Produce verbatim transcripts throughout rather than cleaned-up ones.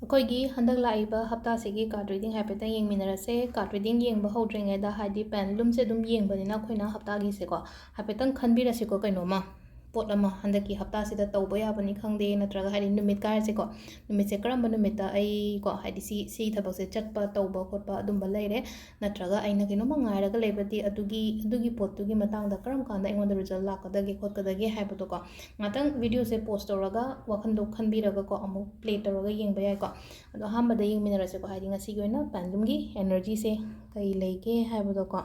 ꯑꯩꯈꯣꯏꯒꯤ ꯍꯟꯗꯛ ꯂꯥꯛꯏꯕ ꯍꯞꯇꯥꯁꯤꯒꯤ card reading ꯍꯥꯏꯐꯦꯠꯇꯪ ꯌꯦꯡꯃꯤꯟꯅꯔꯁꯦ꯫ Card reading ꯌꯦꯡꯕ ꯍꯧꯗ꯭ꯔꯤꯉꯩꯗ, ꯍꯥꯏꯗꯤ pendulumꯁꯦ ꯑꯗꯨꯝ ꯌꯦꯡꯕꯅꯤꯅ ꯑꯩꯈꯣꯏꯅ ꯍꯞꯇꯥꯒꯤꯁꯦꯀꯣ, ꯍꯥꯏꯐꯦꯠꯇꯪ ꯈꯟꯕꯤꯔꯁꯤꯀꯣ꯫ ꯀꯩꯅꯣꯝꯃ, ꯄꯣꯠ ꯑꯃ ꯍꯟꯗꯛꯀꯤ ꯍꯞꯇꯥꯁꯤꯗ ꯇꯧꯕ ꯌꯥꯕꯅꯤ ꯈꯪꯗꯦ, ꯅꯠꯇ꯭ꯔꯒ ꯍꯥꯏꯗꯤ ꯅꯨꯃꯤꯠ ꯀꯥꯏꯔꯁꯦꯀꯣ, ꯅꯨꯃꯤꯠꯁꯦ ꯀꯔꯝꯕ ꯅꯨꯃꯤꯠꯇ ꯑꯩ ꯀꯣ, ꯍꯥꯏꯗꯤ ꯁꯤ, ꯁꯤ ꯊꯕꯛꯁꯦ ꯆꯠꯄ ꯇꯧꯕ ꯈꯣꯠꯄ ꯑꯗꯨꯝꯕ ꯂꯩꯔꯦ, ꯅꯠꯇ꯭ꯔꯒ ꯑꯩꯅ ꯀꯩꯅꯣꯝꯃ ꯉꯥꯏꯔꯒ ꯂꯩꯕꯗꯤ ꯑꯗꯨꯒꯤ, ꯑꯗꯨꯒꯤ ꯄꯣꯠꯇꯨꯒꯤ ꯃꯇꯥꯡꯗ ꯀꯔꯝ ꯀꯥꯟꯗ ꯑꯩꯉꯣꯟꯗ result ꯂꯥꯛꯀꯗꯒꯦ ꯈꯣꯠꯀꯗꯒꯦ ꯍꯥꯏꯕꯗꯣꯀꯣ, ꯉꯥꯛꯇꯪ videoꯁꯦ pause ꯇꯧꯔꯒ ꯋꯥꯈꯟꯗꯣ ꯈꯟꯕꯤꯔꯒꯀꯣ, ꯑꯃꯨꯛ play ꯇꯧꯔꯒ ꯌꯦꯡꯕ ꯌꯥꯏꯀꯣ꯫ ꯑꯗꯣ ꯑꯍꯥꯟꯕꯗ ꯌꯦꯡꯃꯤꯟꯅꯔꯁꯦꯀꯣ, ꯍꯥꯏꯗꯤ ꯉꯁꯤꯒꯤ ꯑꯣꯏꯅ pendulumꯒꯤ energyꯁꯦ ꯀꯩ ꯂꯩꯒꯦ ꯍꯥꯏꯕꯗꯣꯀꯣ꯫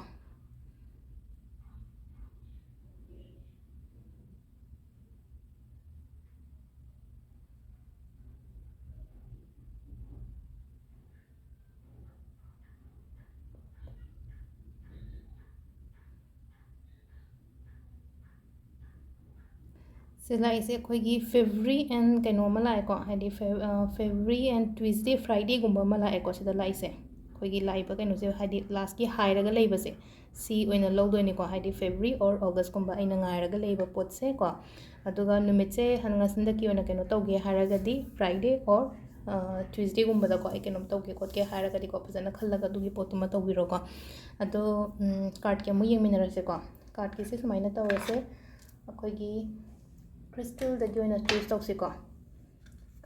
ꯁꯤ ꯂꯥꯛꯏꯁꯦ ꯑꯩꯈꯣꯏꯒꯤ February and ꯀꯩꯅꯣ ꯑꯃ ꯂꯥꯛꯑꯦꯀꯣ, ꯍꯥꯏꯗꯤ Fe-, ꯑ, February and Tuesday, Fridayꯒꯨꯝꯕ ꯑꯃ ꯂꯥꯛꯑꯦꯀꯣ꯫ ꯁꯤꯗ ꯂꯥꯛꯏꯁꯦ ꯑꯩꯈꯣꯏꯒꯤ ꯂꯥꯛꯏꯕ ꯀꯩꯅꯣꯁꯦ, ꯍꯥꯏꯗꯤ lastꯀꯤ ꯍꯥꯏꯔꯒ ꯂꯩꯕꯁꯦ, ꯁꯤ ꯑꯣꯏꯅ ꯂꯧꯗꯣꯏꯅꯤꯀꯣ, ꯍꯥꯏꯗꯤ February or Augustꯀꯨꯝꯕ ꯑꯩꯅ ꯉꯥꯏꯔꯒ ꯂꯩꯕ ꯄꯣꯠꯁꯦꯀꯣ꯫ ꯑꯗꯨꯒ ꯅꯨꯃꯤꯠꯁꯦ ꯍꯟ-, ꯉꯁꯤ ꯍꯟꯗꯛꯀꯤ ꯑꯣꯏꯅ ꯀꯩꯅꯣ ꯇꯧꯒꯦ ꯍꯥꯏꯔꯒꯗꯤ Friday or, ꯑ, Tuesdayꯒꯨꯝꯕꯗꯀꯣ, ꯑꯩ ꯀꯩꯅꯣꯝ ꯇꯧꯒꯦ ꯈꯣꯠꯀꯦ ꯍꯥꯏꯔꯒꯗꯤꯀꯣ, ꯐꯖꯅ ꯈꯜꯂꯒ ꯑꯗꯨꯒꯤ ꯄꯣꯠꯇꯨꯃ ꯇꯧꯕꯤꯔꯣꯀꯣ꯫ ꯑꯗꯣ, ꯎꯝ, cardꯀꯤ ꯑꯃꯨꯛ ꯌꯦꯡꯃꯤꯟꯅꯔꯁꯦꯀꯣ꯫ Cardꯀꯤꯁꯦ ꯁꯨꯃꯥꯏꯅ ꯇꯧꯔꯁꯦ, ꯑꯩꯈꯣꯏꯒꯤ crystalꯗꯒꯤ ꯑꯣꯏꯅ choose ꯇꯧꯁꯤꯀꯣ,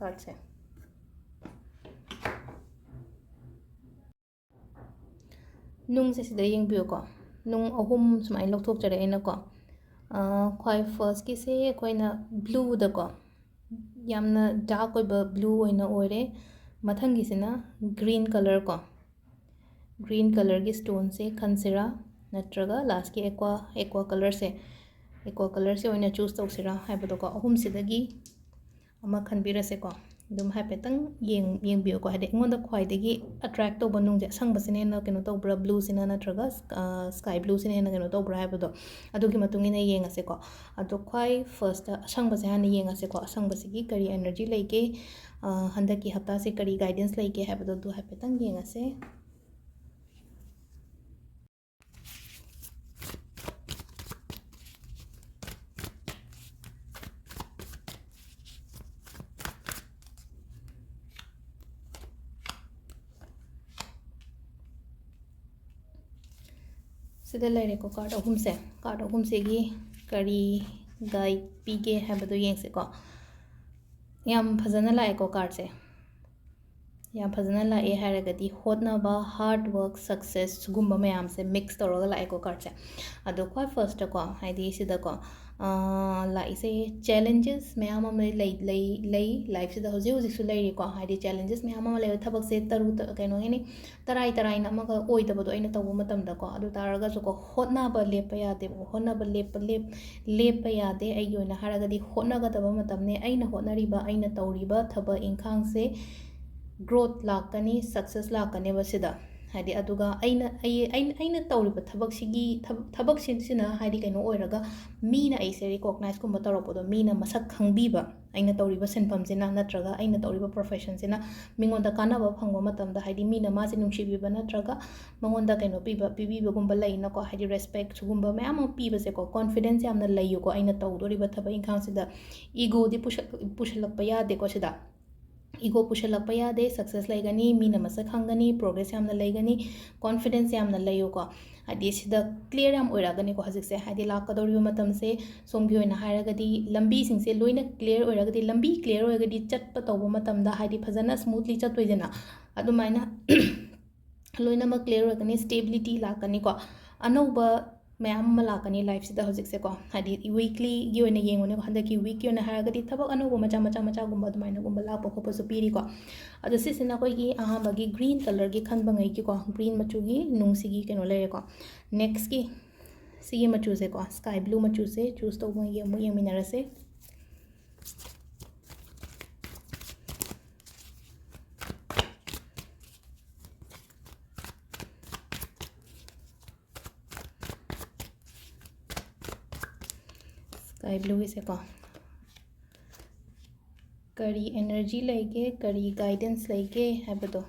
cardꯁꯦ꯫ ꯅꯨꯡꯁꯦ ꯁꯤꯗ ꯌꯦꯡꯕꯤꯌꯨꯀꯣ, ꯅꯨꯡ ꯑꯍꯨꯝ ꯁꯨꯃꯥꯏꯅ ꯂꯧꯊꯣꯛꯆꯔꯦ ꯑꯩꯅꯀꯣ꯫ ꯑꯥ, ꯈ꯭ꯋꯥꯏ firstꯀꯤꯁꯦ ꯑꯩꯈꯣꯏꯅ blueꯗꯀꯣ, ꯌꯥꯝꯅ dark ꯑꯣꯏꯕ blue ꯑꯣꯏꯅ ꯑꯣꯏꯔꯦ꯫ ꯃꯊꯪꯒꯤꯁꯤꯅ green colour ꯀꯣ, green colourꯒꯤ stoneꯁꯦ ꯈꯟꯁꯤꯔꯥ, ꯅꯠꯇ꯭ꯔꯒ lastꯀꯤ aqua, aqua colourꯁꯦ, aqua colourꯁꯦ ꯑꯣꯏꯅ choose ꯇꯧꯁꯤꯔꯥ ꯍꯥꯏꯕꯗꯣꯀꯣ, ꯑꯍꯨꯝꯁꯤꯗꯒꯤ ꯑꯃ ꯈꯟꯕꯤꯔꯁꯦꯀꯣ꯫ ꯑꯗꯨꯝ ꯍꯥꯏꯐꯦꯠꯇꯪ ꯌꯦꯡ-, ꯌꯦꯡꯕꯤꯌꯨꯀꯣ, ꯍꯥꯏꯗꯤ ꯑꯩꯉꯣꯟꯗ ꯈ꯭ꯋꯥꯏꯗꯒꯤ attract ꯇꯧꯕ ꯅꯨꯡꯁꯦ, ꯑꯁꯪꯕꯁꯤꯅ ꯍꯦꯟꯅ ꯀꯩꯅꯣ ꯇꯧꯕ꯭ꯔꯥ, blueꯁꯤꯅ ꯅꯠꯇ꯭ꯔꯒ, ꯑ, sky blueꯁꯤꯅ ꯍꯦꯟꯅ ꯀꯩꯅꯣ ꯇꯧꯕ꯭ꯔꯥ ꯍꯥꯏꯕꯗꯣ, ꯑꯗꯨꯒꯤ ꯃꯇꯨꯡ ꯏꯟꯅ ꯌꯦꯡꯉꯁꯦꯀꯣ꯫ ꯑꯗꯣ ꯈ꯭ꯋꯥꯏ firstꯇ ꯑꯁꯪꯕꯁꯦ ꯍꯥꯟꯅ ꯌꯦꯡꯉꯁꯦꯀꯣ꯫ ꯑꯁꯪꯕꯁꯤꯒꯤ ꯀꯔꯤ energy ꯂꯩꯒꯦ, ꯑ, ꯍꯟꯗꯛꯀꯤ ꯍꯞꯇꯥꯁꯦ ꯀꯔꯤ guidance ꯂꯩꯒꯦ ꯍꯥꯏꯕꯗꯣ ꯑꯗꯨ ꯍꯥꯏꯐꯦꯠꯇꯪ ꯌꯦꯡꯉꯁꯦ꯫ ꯁꯤꯗ ꯂꯩꯔꯦꯀꯣ, ꯀꯥꯔꯠ ꯑꯍꯨꯝꯁꯦ꯫ ꯀꯥꯔꯠ ꯑꯍꯨꯝꯁꯤꯒꯤ ꯀꯔꯤ ꯒꯥꯏꯗ ꯄꯤꯒꯦ ꯍꯥꯏꯕꯗꯣ ꯌꯦꯡꯁꯦꯀꯣ꯫ ꯌꯥꯝ ꯐꯖꯅ ꯂꯥꯛꯑꯦꯀꯣ ꯀꯥꯔꯠꯁꯦ, ꯌꯥꯝ ꯐꯖꯅ ꯂꯥꯛꯑꯦ ꯍꯥꯏꯔꯒꯗꯤ ꯍꯣꯠꯅꯕ, ꯍꯥꯔꯗ ꯋꯥꯔꯛ, ꯁꯛꯁꯦꯁ, ꯁꯤꯒꯨꯝꯕ ꯃꯌꯥꯝꯁꯦ ꯃꯤꯛꯁ ꯇꯧꯔꯒ ꯂꯥꯛꯑꯦꯀꯣ ꯀꯥꯔꯠꯁꯦ꯫ ꯑꯗꯣ ꯈ꯭ꯋꯥꯏ ꯐꯥꯔꯁꯇꯀꯣ, ꯍꯥꯏꯗꯤ ꯁꯤꯗꯀꯣ, ꯑꯥ, ꯂꯥꯛꯏꯁꯦ ꯆꯦꯂꯦꯟꯖꯦꯁ ꯃꯌꯥꯝ ꯑꯃ ꯂꯩ, ꯂꯩ, ꯂꯩ, ꯂꯥꯏꯐꯁꯤꯗ ꯍꯧꯖꯤꯛ ꯍꯧꯖꯤꯛꯁꯨ ꯂꯩꯔꯤꯀꯣ꯫ ꯍꯥꯏꯗꯤ ꯆꯦꯂꯦꯟꯖꯦꯁ ꯃꯌꯥꯝ ꯑꯃ ꯂꯩꯕ ꯊꯕꯛꯁꯦ ꯇꯔꯨ ꯇ-, ꯀꯩꯅꯣ ꯍꯥꯏꯅꯤ, ꯇꯔꯥꯏ ꯇꯔꯥꯏꯅ ꯑꯃꯒ ꯑꯣꯏꯗꯕꯗꯣ ꯑꯩꯅ ꯇꯧꯕ ꯃꯇꯝꯗꯀꯣ꯫ ꯑꯗꯨ ꯇꯥꯔꯒꯁꯨꯀꯣ, ꯍꯣꯠꯅꯕ ꯂꯦꯞꯄ ꯌꯥꯗꯦꯕꯀꯣ꯫ ꯍꯣꯠꯅꯕ ꯂꯦꯞꯄ, ꯂꯦꯞ-, ꯂꯦꯞꯄ ꯌꯥꯗꯦ꯫ ꯑꯩꯒꯤ ꯑꯣꯏꯅ ꯍꯥꯏꯔꯒꯗꯤ ꯍꯣꯠꯅꯒꯗꯕ ꯃꯇꯝꯅꯦ꯫ ꯑꯩꯅ ꯍꯣꯠꯅꯔꯤꯕ, ꯑꯩꯅ ꯇꯧꯔꯤꯕ ꯊꯕꯛ ꯏꯪꯈꯥꯡꯁꯦ ꯒ꯭ꯔꯣꯠ ꯂꯥꯛꯀꯅꯤ, ꯁꯛꯁꯦꯁ ꯂꯥꯛꯀꯅꯦꯕ ꯁꯤꯗ꯫ ꯍꯥꯏꯗꯤ ꯑꯗꯨꯒ ꯑꯩꯅ, ꯑꯩ, ꯑꯩꯅ, ꯑꯩꯅ ꯇꯧꯔꯤꯕ ꯊꯕꯛꯁꯤꯒꯤ, ꯊꯕ-, ꯊꯕꯛꯁꯤꯁꯤꯅ ꯍꯥꯏꯗꯤ ꯀꯩꯅꯣ ꯑꯣꯏꯔꯒ ꯃꯤꯅ ꯑꯩꯁꯦ ꯔꯤꯀꯣꯛꯅꯥꯏꯁꯀꯨꯝꯕ ꯇꯧꯔꯛꯄꯗꯣ, ꯃꯤꯅ ꯃꯁꯛ ꯈꯪꯕꯤꯕ, ꯑꯩꯅ ꯇꯧꯔꯤꯕ ꯁꯤꯟꯐꯝꯁꯤꯅ ꯅꯠꯇ꯭ꯔꯒ ꯑꯩꯅ ꯇꯧꯔꯤꯕ ꯄ꯭ꯔꯣꯐꯦꯁꯟꯁꯤꯅ ꯃꯤꯉꯣꯟꯗ ꯀꯥꯟꯅꯕ ꯐꯪꯕ ꯃꯇꯝꯗ, ꯍꯥꯏꯗꯤ ꯃꯤꯅ ꯃꯥꯁꯦ ꯅꯨꯡꯁꯤꯕꯤꯕ ꯅꯠꯇ꯭ꯔꯒ ꯃꯉꯣꯟꯗ ꯀꯩꯅꯣ ꯄꯤꯕ, ꯄꯤꯕꯤꯕꯒꯨꯝꯕ ꯂꯩꯅꯀꯣ, ꯍꯥꯏꯗꯤ ꯔꯦꯁꯄꯦꯛ ꯁꯤꯒꯨꯝꯕ ꯃꯌꯥꯝ ꯑꯃ ꯄꯤꯕꯁꯦꯀꯣ꯫ ꯀꯣꯟꯐꯤꯗꯦꯟꯁ ꯌꯥꯝꯅ ꯂꯩꯌꯨꯀꯣ ꯑꯩꯅ ꯇꯧꯗꯣꯔꯤꯕ ꯊꯕꯛ ꯏꯪꯈꯥꯡꯁꯤꯗ꯫ ꯏꯒꯣꯗꯤ ꯄꯨꯁꯜ-, ꯄꯨꯁꯜꯂꯛꯄ ꯌꯥꯗꯦꯀꯣ ꯁꯤꯗ꯫ ꯏꯒꯣ ꯄꯨꯁꯜꯂꯛꯄ ꯌꯥꯗꯦ꯫ ꯁꯛꯁꯦꯁ ꯂꯩꯒꯅꯤ, ꯃꯤꯅ ꯃꯁꯛ ꯈꯪꯒꯅꯤ, ꯄ꯭ꯔꯣꯒ꯭ꯔꯦꯁ ꯌꯥꯝꯅ ꯂꯩꯒꯅꯤ, ꯀꯣꯟꯐꯤꯗꯦꯟꯁ ꯌꯥꯝꯅ ꯂꯩꯌꯨꯀꯣ꯫ ꯍꯥꯏꯗꯤ ꯁꯤꯗ ꯀ꯭ꯂꯤꯌꯥꯔ ꯌꯥꯝ ꯑꯣꯏꯔꯛꯑꯒꯅꯤꯀꯣ ꯍꯧꯖꯤꯛꯁꯦ꯫ ꯍꯥꯏꯗꯤ ꯂꯥꯛꯀꯗꯧꯔꯤꯕ ꯃꯇꯝꯁꯦ ꯁꯣꯝꯒꯤ ꯑꯣꯏꯅ ꯍꯥꯏꯔꯒꯗꯤ ꯂꯝꯕꯤꯁꯤꯡꯁꯦ ꯂꯣꯏꯅ ꯀ꯭ꯂꯤꯌꯥꯔ ꯑꯣꯏꯔꯒꯗꯤ, ꯂꯝꯕꯤ ꯀ꯭ꯂꯤꯌꯥꯔ ꯑꯣꯏꯔꯒꯗꯤ ꯆꯠꯄ ꯇꯧꯕ ꯃꯇꯝꯗ ꯍꯥꯏꯗꯤ ꯐꯖꯅ ꯁ꯭ꯃꯨꯠꯂꯤ ꯆꯠꯇꯣꯏꯗꯅ, ꯑꯗꯨꯃꯥꯏꯅ ꯂꯣꯏꯅꯃꯛ ꯀ꯭ꯂꯤꯌꯥꯔ ꯑꯣꯏꯔꯛꯀꯅꯤ, ꯁ꯭ꯇꯦꯕꯤꯂꯤꯇꯤ ꯂꯥꯛꯀꯅꯤꯀꯣ꯫ ꯑꯅꯧꯕ ꯃꯌꯥꯝ ꯑꯃ ꯂꯥꯛꯀꯅꯤ ꯂꯥꯏꯐꯁꯤꯗ ꯍꯧꯖꯤꯛꯁꯦꯀꯣ꯫ ꯍꯥꯏꯗꯤ ꯋꯤꯛꯂꯤꯒꯤ ꯑꯣꯏꯅ ꯌꯦꯡꯉꯨꯅꯦꯀꯣ, ꯍꯟꯗꯛꯀꯤ ꯋꯤꯛꯀꯤ ꯑꯣꯏꯅ ꯍꯥꯏꯔꯒꯗꯤ ꯊꯕꯛ ꯑꯅꯧꯕ ꯃꯆꯥ ꯃꯆꯥ ꯃꯆꯥꯒꯨꯝꯕ ꯑꯗꯨꯃꯥꯏꯅꯒꯨꯝꯕ ꯂꯥꯛꯄ ꯈꯣꯠꯄꯁꯨ ꯄꯤꯔꯤꯀꯣ꯫ ꯑꯗꯣ ꯁꯤꯁꯤꯅ ꯑꯩꯈꯣꯏꯒꯤ ꯑꯍꯥꯟꯕꯒꯤ ꯒ꯭ꯔꯤꯟ ꯀꯂꯔꯒꯤ ꯈꯟꯕꯉꯩꯒꯤꯀꯣ, ꯒ꯭ꯔꯤꯟ ꯃꯆꯨꯒꯤ ꯅꯨꯡꯁꯤꯒꯤ ꯀꯩꯅꯣ ꯂꯩꯔꯦꯀꯣ꯫ ꯅꯦꯛꯁꯀꯤ ꯁꯤꯒꯤ ꯃꯆꯨꯁꯦꯀꯣ, ꯁ꯭ꯀꯥꯏ ꯕ꯭ꯂꯨ ꯃꯆꯨꯁꯦ ꯆꯨꯁ ꯇꯧꯕꯉꯩꯒꯤ ꯑꯃꯨꯛ ꯌꯦꯡꯃꯤꯟꯅꯔꯁꯦ꯫ ꯁ꯭ꯀꯥꯏ ꯕ꯭ꯂꯨꯒꯤꯁꯦꯀꯣ, ꯀꯔꯤ ꯑꯦꯅꯔꯖꯤ ꯂꯩꯒꯦ, ꯀꯔꯤ ꯒꯥꯏꯗꯦꯟꯁ ꯂꯩꯒꯦ ꯍꯥꯏꯕꯗꯣ꯫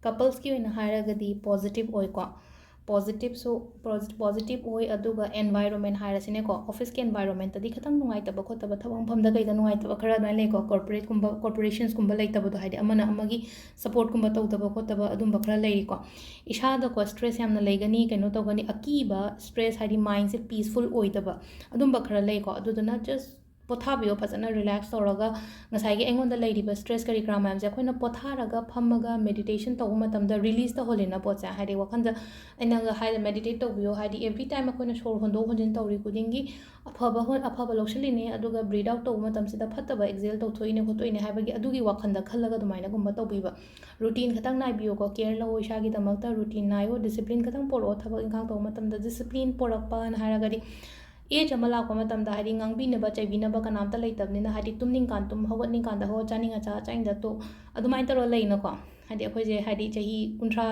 ꯀꯄꯜꯁꯀꯤ ꯑꯣꯏꯅ ꯍꯥꯏꯔꯒꯗꯤ ꯄꯣꯖꯤꯇꯤꯚ ꯑꯣꯏꯀꯣ꯫ ꯄꯣꯖꯤꯇꯤꯞꯁꯨ ꯄꯣꯖꯤꯇꯤꯞ ꯑꯣꯏ꯫ ꯑꯗꯨꯒ ꯑꯦꯟꯚꯥꯏꯔꯣꯟꯃꯦꯟ ꯍꯥꯏꯔꯁꯤꯅꯦꯀꯣ, ꯑꯣꯐꯤꯁꯀꯤ ꯑꯦꯟꯚꯥꯏꯔꯣꯟꯃꯦꯟꯇꯗꯤ ꯈꯤꯇꯪ ꯅꯨꯡꯉꯥꯏꯇꯕ ꯈꯣꯠꯇꯕ, ꯊꯕꯛ ꯃꯐꯝꯗ ꯀꯩꯗ ꯅꯨꯡꯉꯥꯏꯇꯕ ꯈꯔ ꯑꯗꯨꯃꯥꯏꯅ ꯂꯩꯀꯣ꯫ ꯀꯣꯔꯄꯣꯔꯦꯠꯀꯨꯝꯕ, ꯀꯣꯔꯄꯣꯔꯦꯁꯟꯁꯀꯨꯝꯕ ꯂꯩꯇꯕꯗꯣ, ꯍꯥꯏꯗꯤ ꯑꯃꯅ ꯑꯃꯒꯤ ꯁꯞꯄꯣꯔꯠꯀꯨꯝꯕ ꯇꯧꯗꯕ ꯈꯣꯠꯇꯕ ꯑꯗꯨꯝꯕ ꯈꯔ ꯂꯩꯔꯤꯀꯣ꯫ ꯏꯁꯥꯗꯀꯣ ꯁ꯭ꯇ꯭ꯔꯦꯁ ꯌꯥꯝꯅ ꯂꯩꯒꯅꯤ, ꯀꯩꯅꯣ ꯇꯧꯒꯅꯤ, ꯑꯀꯤꯕ ꯁ꯭ꯇ꯭ꯔꯦꯁ, ꯍꯥꯏꯗꯤ ꯃꯥꯏꯟꯁꯦ ꯄꯤꯁꯐꯨꯜ ꯑꯣꯏꯗꯕ ꯑꯗꯨꯝꯕ ꯈꯔ ꯂꯩꯀꯣ꯫ ꯑꯗꯨꯗꯨꯅ ꯖꯁ ꯄꯣꯊꯥꯕꯤꯌꯣ ꯐꯖꯅ ꯔꯤꯂꯦꯛꯁ ꯇꯧꯔꯒ꯫ ꯉꯁꯥꯏꯒꯤ ꯑꯩꯉꯣꯟꯗ ꯂꯩꯔꯤꯕ ꯁ꯭ꯇ꯭ꯔꯦꯁ ꯀꯔꯤ ꯀꯔꯥ ꯃꯌꯥꯝꯁꯦ ꯑꯩꯈꯣꯏꯅ ꯄꯣꯊꯥꯔꯒ ꯐꯝꯃꯒ ꯃꯦꯗꯤꯇꯦꯁꯟ ꯇꯧꯕ ꯃꯇꯝꯗ ꯔꯤꯂꯤꯁ ꯇꯧꯍꯜꯂꯤꯅ ꯄꯣꯠꯁꯦ, ꯍꯥꯏꯗꯤ ꯋꯥꯈꯜꯗ ꯑꯩꯅ ꯍꯥꯏꯗ ꯃꯦꯗꯤꯇꯦꯠ ꯇꯧꯕꯤꯌꯣ, ꯍꯥꯏꯗꯤ ꯑꯦꯚ꯭ꯔꯤ ꯇꯥꯏꯝ ꯑꯩꯈꯣꯏꯅ ꯁꯣꯔ ꯍꯣꯟꯗꯣꯛ ꯍꯣꯟꯖꯤꯟ ꯇꯧꯔꯤ ꯈꯨꯗꯤꯡꯒꯤ ꯑꯐꯕ ꯍꯣ-, ꯑꯐꯕ ꯂꯧꯁꯤꯜꯂꯤꯅꯦ, ꯑꯗꯨꯒ ꯕ꯭ꯔꯤꯠ ꯑꯥꯎꯠ ꯇꯧꯕ ꯃꯇꯝꯁꯤꯗ ꯐꯠꯇꯕ ꯑꯦꯛꯖꯦꯜ ꯇꯧꯊꯣꯛꯏꯅꯦ ꯈꯣꯠꯇꯣꯛꯏꯅꯦ ꯍꯥꯏꯕꯒꯤ ꯑꯗꯨꯒꯤ ꯋꯥꯈꯜꯗ ꯈꯜꯂꯒ ꯑꯗꯨꯃꯥꯏꯅꯒꯨꯝꯕ ꯇꯧꯕꯤꯕ꯫ ꯔꯨꯇꯤꯟ ꯈꯛꯇꯪ ꯅꯥꯏꯕꯤꯌꯨꯀꯣ, ꯀꯦꯌꯔ ꯂꯧꯑꯣ ꯏꯁꯥꯒꯤꯗꯃꯛꯇ, ꯔꯨꯇꯤꯟ ꯅꯥꯏꯌꯣ, ꯗꯤꯁꯤꯄ꯭ꯂꯤꯟ ꯈꯛꯇꯪ ꯄꯣꯔꯛꯑꯣ ꯊꯕꯛ ꯏꯪꯈꯥꯡ ꯇꯧꯕ ꯃꯇꯝꯗ꯫ ꯗꯤꯁꯤꯄ꯭ꯂꯤꯟ ꯄꯣꯔꯛꯄꯅ ꯍꯥꯏꯔꯒꯗꯤ ꯑꯦꯖ ꯑꯃ ꯂꯥꯛꯄ ꯃꯇꯝꯗ, ꯍꯥꯏꯗꯤ ꯉꯥꯡꯕꯤꯅꯕ ꯆꯩꯕꯤꯅꯕ ꯀꯅꯥꯝꯇ ꯂꯩꯇꯕꯅꯤꯅ, ꯍꯥꯏꯗꯤ ꯇꯨꯝꯅꯤꯡꯀꯥꯟ ꯇꯨꯝ, ꯍꯧꯒꯠꯅꯤꯡꯀꯥꯟꯗ ꯍꯧꯒꯠ, ꯆꯥꯅꯤꯡꯉ ꯆꯥ, ꯆꯥꯅꯤꯡꯗ ꯇꯣꯛ, ꯑꯗꯨꯃꯥꯏꯅ ꯇꯧꯔꯒ ꯂꯩꯅꯀꯣ꯫ ꯍꯥꯏꯗꯤ ꯑꯩꯈꯣꯏꯁꯦ ꯍꯥꯏꯗꯤ ꯆꯍꯤ ꯀꯨꯟꯊ꯭ꯔꯥ,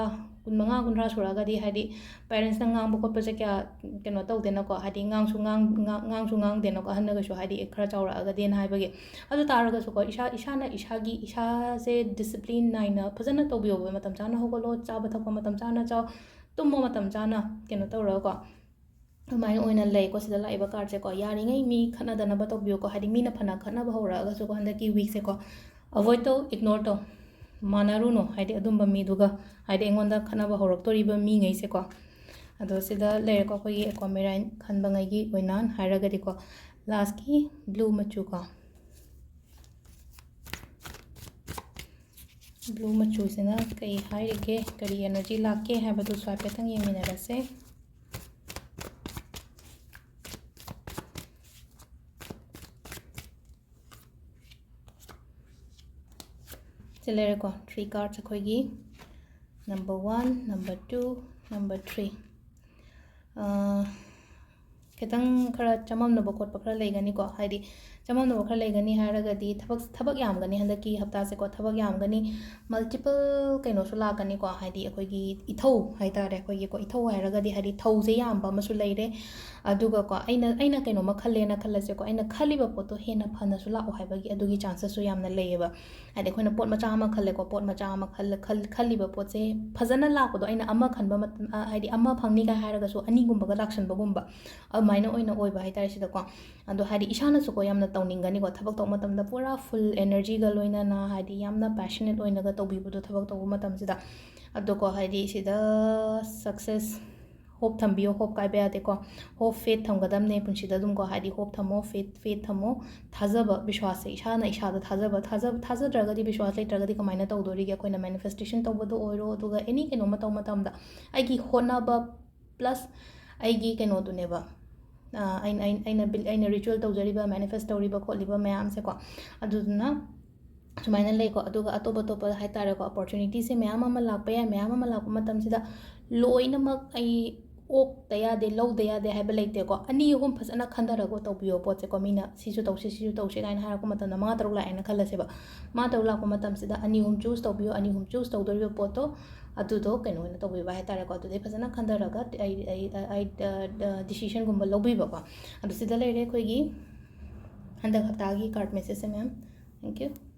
ꯀꯨꯟꯃꯉꯥ, ꯀꯨꯟꯊ꯭ꯔꯥ ꯁꯨꯔꯛꯑꯒꯗꯤ ꯍꯥꯏꯗꯤ ꯄꯦꯔꯦꯟꯁꯅ ꯉꯥꯡꯕ ꯈꯣꯠꯄꯁꯦ ꯀꯌꯥ ꯀꯩꯅꯣ ꯇꯧꯗꯦꯅꯀꯣ, ꯍꯥꯏꯗꯤ ꯉꯥꯡꯁꯨ ꯉꯥꯡ-, ꯉꯥꯡ-, ꯉꯥꯡꯁꯨ ꯉꯥꯡꯗꯦꯅꯀꯣ, ꯑꯍꯟꯅꯒꯁꯨ ꯍꯥꯏꯗꯤ ꯈꯔ ꯆꯥꯎꯔꯛꯑꯒꯗꯤꯅ ꯍꯥꯏꯕꯒꯤ꯫ ꯑꯗꯨ ꯇꯥꯔꯒꯁꯨꯀꯣ, ꯏꯁꯥ, ꯏꯁꯥꯅ ꯏꯁꯥꯒꯤ, ꯏꯁꯥꯁꯦ ꯗꯤꯁꯤꯄ꯭ꯂꯤꯟ ꯅꯥꯏꯅ ꯐꯖꯅ ꯇꯧꯕꯤꯌꯣꯕ꯫ ꯃꯇꯝ ꯆꯥꯅ ꯍꯧꯒꯠꯂꯣ, ꯆꯥꯕ ꯊꯛꯄ ꯃꯇꯝ ꯆꯥꯅ ꯆꯥꯎ, ꯇꯨꯝꯕ ꯃꯇꯝ ꯆꯥꯅ ꯀꯩꯅꯣ ꯇꯧꯔꯒꯀꯣ꯫ ꯑꯗꯨꯃꯥꯏꯅ ꯑꯣꯏꯅ ꯂꯩꯀꯣ ꯁꯤꯗ ꯂꯥꯛꯏꯕ ꯀꯥꯔꯠꯁꯦꯀꯣ꯫ ꯌꯥꯔꯤꯉꯩ ꯃꯤ ꯈꯠꯅꯗꯅꯕ ꯇꯧꯕꯤꯌꯨꯀꯣ, ꯍꯥꯏꯗꯤ ꯃꯤꯅ ꯐꯅ ꯈꯠꯅꯕ ꯍꯧꯔꯛꯑꯒꯁꯨꯀꯣ, ꯍꯟꯗꯛꯀꯤ ꯋꯤꯛꯁꯦꯀꯣ, ꯑꯦꯚꯣꯏꯗ ꯇꯧ, ꯏꯒꯅꯣꯔ ꯇꯧ, ꯃꯥꯟꯅꯔꯨꯅꯨ, ꯍꯥꯏꯗꯤ ꯑꯗꯨꯝꯕ ꯃꯤꯗꯨꯒ, ꯍꯥꯏꯗꯤ ꯑꯩꯉꯣꯟꯗ ꯈꯠꯅꯕ ꯍꯧꯔꯛꯇꯣꯔꯤꯕ ꯃꯤꯉꯩꯁꯦꯀꯣ꯫ ꯑꯗꯣ ꯁꯤꯗ ꯂꯩꯔꯦꯀꯣ ꯑꯩꯈꯣꯏꯒꯤ ꯑꯦꯀ꯭ꯋꯥꯃꯦꯔꯥꯏꯟ ꯈꯟꯕꯉꯩꯒꯤ ꯑꯣꯏꯅ ꯍꯥꯏꯔꯒꯗꯤꯀꯣ, ꯂꯥꯁꯀꯤ ꯕ꯭ꯂꯨ ꯃꯆꯨꯀꯣ꯫ ꯕ꯭ꯂꯨ ꯃꯆꯨꯁꯤꯅ ꯀꯩ ꯍꯥꯏꯔꯤꯒꯦ, ꯀꯔꯤ ꯑꯦꯅꯔꯖꯤ ꯂꯥꯛꯀꯦ ꯍꯥꯏꯕꯗꯨꯁꯨ ꯍꯥꯏꯐꯦꯠꯇꯪ ꯌꯦꯡꯃꯤꯟꯅꯔꯁꯦ꯫ ꯁꯤ ꯂꯩꯔꯦꯀꯣ, ꯊ꯭ꯔꯤ ꯀꯥꯔꯠꯁ ꯑꯩꯈꯣꯏꯒꯤ, number one, number two, number three꯫ ꯈꯤꯇꯪ ꯈꯔ ꯆꯃꯝꯅꯕ ꯈꯣꯠꯄ ꯈꯔ ꯂꯩꯒꯅꯤꯀꯣ, ꯍꯥꯏꯗꯤ ꯆꯃꯝꯅꯕ ꯈꯔ ꯂꯩꯒꯅꯤ ꯍꯥꯏꯔꯒꯗꯤ ꯊꯕꯛ ꯊꯕꯛ ꯌꯥꯝꯒꯅꯤ ꯍꯟꯗꯛꯀꯤ ꯍꯞꯇꯥꯁꯦꯀꯣ꯫ ꯊꯕꯛ ꯌꯥꯝꯒꯅꯤ, ꯃꯜꯇꯤꯄꯜ ꯀꯩꯅꯣꯁꯨ ꯂꯥꯛꯀꯅꯤꯀꯣ꯫ ꯍꯥꯏꯗꯤ ꯑꯩꯈꯣꯏꯒꯤ ꯏꯊꯧ ꯍꯥꯏꯇꯥꯔꯦ, ꯑꯩꯈꯣꯏꯒꯤꯀꯣ ꯏꯊꯧ ꯍꯥꯏꯔꯒꯗꯤ ꯍꯥꯏꯗꯤ ꯊꯧꯁꯦ ꯌꯥꯝꯕ ꯑꯃꯁꯨ ꯂꯩꯔꯦ꯫ ꯑꯗꯨꯒꯀꯣ ꯑꯩꯅ ꯑꯩꯅ ꯀꯩꯅꯣꯝꯃ ꯈꯜꯂꯦꯅ ꯈꯜꯂꯁꯦꯀꯣ, ꯑꯩꯅ ꯈꯜꯂꯤꯕ ꯄꯣꯠꯇꯣ ꯍꯦꯟꯅ ꯐꯅꯁꯨ ꯂꯥꯛꯑꯣ ꯍꯥꯏꯕꯒꯤ ꯑꯗꯨꯒꯤ ꯆꯥꯟꯁꯦꯁꯁꯨ ꯌꯥꯝꯅ ꯂꯩꯌꯦꯕ꯫ ꯍꯥꯏꯗꯤ ꯑꯩꯈꯣꯏꯅ ꯄꯣꯠ ꯃꯆꯥ ꯑꯃ ꯈꯜꯂꯦꯀꯣ, ꯄꯣꯠ ꯃꯆꯥ ꯑꯃ ꯈꯜꯂ- ꯈꯜ- ꯈꯜꯂꯤꯕ ꯄꯣꯠꯁꯦ ꯐꯖꯅ ꯂꯥꯛꯄꯗꯣ, ꯑꯩꯅ ꯑꯃ ꯈꯟꯕ ꯃꯇꯝ ꯑ, ꯍꯥꯏꯗꯤ ꯑꯃ ꯐꯪꯅꯤ ꯀꯥꯏ ꯍꯥꯏꯔꯒꯁꯨ ꯑꯅꯤꯒꯨꯝꯕꯒ ꯂꯥꯛꯁꯟꯕꯒꯨꯝꯕ, ꯑꯗꯨꯃꯥꯏꯅ ꯑꯣꯏꯅ ꯑꯣꯏꯕ ꯍꯥꯏꯇꯥꯔꯦ ꯁꯤꯗꯀꯣ꯫ ꯑꯗꯣ ꯍꯥꯏꯗꯤ ꯏꯁꯥꯅꯁꯨꯀꯣ ꯌꯥꯝꯅ ꯇꯧꯅꯤꯡꯒꯅꯤꯀꯣ, ꯊꯕꯛ ꯇꯧꯕ ꯃꯇꯝꯗ ꯄꯨꯔꯥ ꯐꯨꯜ ꯑꯦꯅꯔꯖꯤꯒ ꯂꯣꯏꯅꯅ ꯍꯥꯏꯗꯤ ꯌꯥꯝꯅ ꯄꯦꯁꯅꯦꯠ ꯑꯣꯏꯅꯒ ꯇꯧꯕꯤꯕꯗꯣ ꯊꯕꯛ ꯇꯧꯕ ꯃꯇꯝꯁꯤꯗ꯫ ꯑꯗꯣꯀꯣ ꯍꯥꯏꯗꯤ ꯁꯤꯗ ꯁꯛꯁꯦꯁ ꯍꯣꯞ ꯊꯝꯕꯤꯌꯣ, ꯍꯣꯞ ꯀꯥꯏꯕ ꯌꯥꯗꯦꯀꯣ꯫ ꯍꯣꯞ, ꯐꯦꯠ ꯊꯝꯒꯗꯕꯅꯦ ꯄꯨꯟꯁꯤꯗ ꯑꯗꯨꯝꯀꯣ, ꯍꯥꯏꯗꯤ ꯍꯣꯞ ꯊꯝꯃꯣ, ꯐꯦꯠ ꯐꯦꯠ ꯊꯝꯃꯣ꯫ ꯊꯥꯖꯕ, ꯕꯤꯁ꯭ꯋꯥꯁꯁꯦ, ꯏꯁꯥꯅ ꯏꯁꯥꯗ ꯊꯥꯖꯕ, ꯊꯥꯖ- ꯊꯥꯖꯗ꯭ꯔꯒꯗꯤ, ꯕꯤꯁ꯭ꯋꯥꯁ ꯂꯩꯇ꯭ꯔꯒꯗꯤ ꯀꯃꯥꯏꯅ ꯇꯧꯗꯣꯔꯤꯒꯦ? ꯑꯩꯈꯣꯏꯅ ꯃꯦꯅꯤꯐꯦꯁꯇꯦꯁꯟ ꯇꯧꯕꯗ ꯑꯣꯏꯔꯣ, ꯑꯗꯨꯒ ꯑꯦꯅꯤ ꯀꯩꯅꯣꯝꯃ ꯇꯧꯕ ꯃꯇꯝꯗ ꯑꯩꯒꯤ ꯍꯣꯠꯅꯕ ꯄ꯭ꯂꯁ ꯑꯩꯒꯤ ꯀꯩꯅꯣꯗꯨꯅꯦꯕ, ꯑ, ꯑꯩꯅ ꯑꯩꯅ ꯑꯩꯅ ꯕꯤꯜ- ꯑꯩꯅ ꯔꯤꯆꯨꯋꯦꯜ ꯇꯧꯖꯔꯤꯕ, ꯃꯦꯅꯤꯐꯦꯁ ꯇꯧꯔꯤꯕ ꯈꯣꯠꯂꯤꯕ ꯃꯌꯥꯝꯁꯦꯀꯣ꯫ ꯑꯗꯨꯗꯨꯅ ꯁꯨꯃꯥꯏꯅ ꯂꯩꯀꯣ꯫ ꯑꯗꯨꯒ ꯑꯇꯣꯞ ꯑꯇꯣꯞꯄ ꯍꯥꯏꯇꯥꯔꯦꯀꯣ, ꯑꯣꯄꯣꯔꯆꯨꯅꯤꯇꯤꯁꯦ ꯃꯌꯥꯝ ꯑꯃ ꯂꯥꯛꯄ ꯌꯥꯏ꯫ ꯃꯌꯥꯝ ꯑꯃ ꯂꯥꯛꯄ ꯃꯇꯝꯁꯤꯗ ꯂꯣꯏꯅꯃꯛ ꯑꯩ ꯑꯣꯛꯇ ꯌꯥꯗꯦ, ꯂꯧꯗ ꯌꯥꯗꯦ ꯍꯥꯏꯕ ꯂꯩꯇꯦꯀꯣ꯫ ꯑꯅꯤ ꯑꯍꯨꯝ ꯐꯖꯅ ꯈꯟꯊꯔꯒ ꯇꯧꯕꯤꯌꯣ ꯄꯣꯠꯁꯦꯀꯣ꯫ ꯃꯤꯅ ꯁꯤꯁꯨ ꯇꯧꯁꯤ, ꯁꯤꯁꯨ ꯇꯧꯁꯤ ꯀꯥꯏꯅ ꯍꯥꯏꯔꯛꯄ ꯃꯇꯝꯗ, ꯃꯉꯥ ꯇꯔꯨꯛ ꯂꯥꯛꯑꯦꯅ ꯈꯜꯂꯁꯦꯕ꯫ ꯃꯉꯥ ꯇꯔꯨꯛ ꯂꯥꯛꯄ ꯃꯇꯝꯁꯤꯗ ꯑꯅꯤ ꯑꯍꯨꯝ ꯆꯨꯁ ꯇꯧꯕꯤꯌꯣ꯫ ꯑꯅꯤ ꯑꯍꯨꯝ ꯆꯨꯁ ꯇꯧꯗꯣꯔꯤꯕ ꯄꯣꯠꯇꯣ, ꯑꯗꯨꯗꯣ ꯀꯩꯅꯣ ꯑꯣꯏꯅ ꯇꯧꯕꯤꯕ ꯍꯥꯏꯇꯥꯔꯦꯀꯣ꯫ ꯑꯗꯨꯗꯩ ꯐꯖꯅ ꯈꯟꯊꯔꯒ ꯑꯩ ꯑꯩ ꯑꯩ ꯗꯤꯁꯤꯖꯟꯒꯨꯝꯕ ꯂꯧꯕꯤꯕꯀꯣ꯫ ꯑꯗꯨ ꯁꯤꯗ ꯂꯩꯔꯦ ꯑꯩꯈꯣꯏꯒꯤ ꯍꯟꯗꯛ ꯍꯞꯇꯥꯒꯤ ꯀꯥꯔꯠ ꯃꯦꯁꯦꯖꯁꯦ, ꯃꯦꯝ꯫ Thank you.